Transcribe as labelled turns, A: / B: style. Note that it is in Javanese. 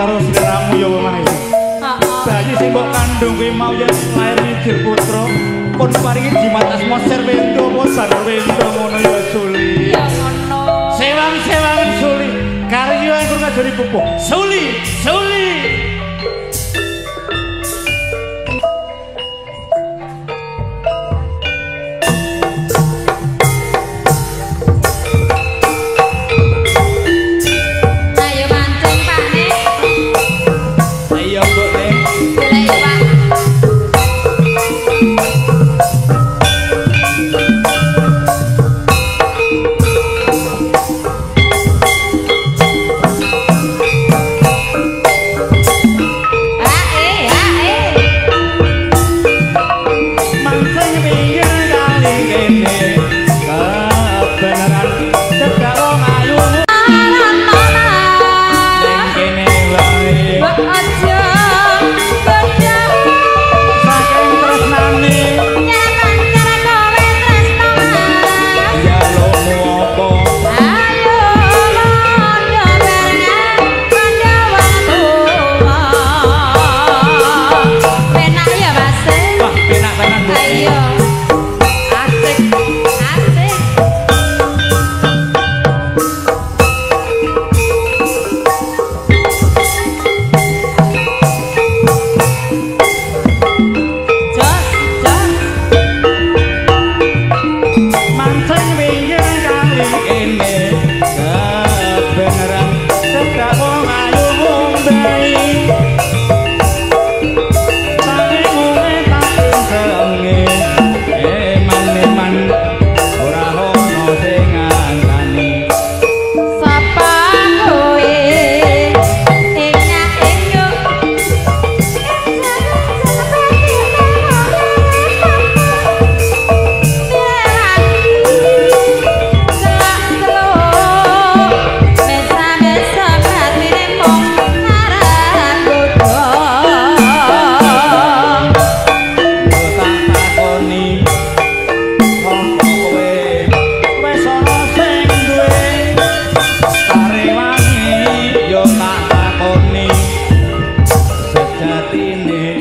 A: karo sliramu ya omah iki.
B: Heeh.
A: Bayi sing mbok kandhung kuwi mau yen lair mijil putra, pun paringi jimat asma Serwendo apa Sarwendo ngono ya Suli.
B: Ya ngono.
A: Sewang-sewangen Suli, karya ingkang ngajari pupuh. Suli, Suli.
B: Ayo mancing Pak Nek.
A: Ayo Mbok Nek.
B: Golek iwak. Ae, ae.
A: Mancing pinggir kali kene. Kebenaran cedhak wong ayu ning kene wae.
B: Mbok aja beda.
A: Saking tresnane
B: Nyaman cara kowe tresno Mas.
A: jalukmu apa?
B: Ayo londo barengan londo wong tuwa. Penak ya Mas.
A: Wah, penak tenan, Bu.
B: Ayo.
A: Asik.
B: Asik. Jos, jos.
A: Mancing pinggir kali kene. Kebenaran cedhak wong ayu ngombehi. Saking mune tak senge. Eman-eman ora ono sing ngancani.
B: Sapa kowe enyak enyuk
A: Yo tak takoni sapa kowe wis ana sing duwe tarewangi yo tak takoni sejatine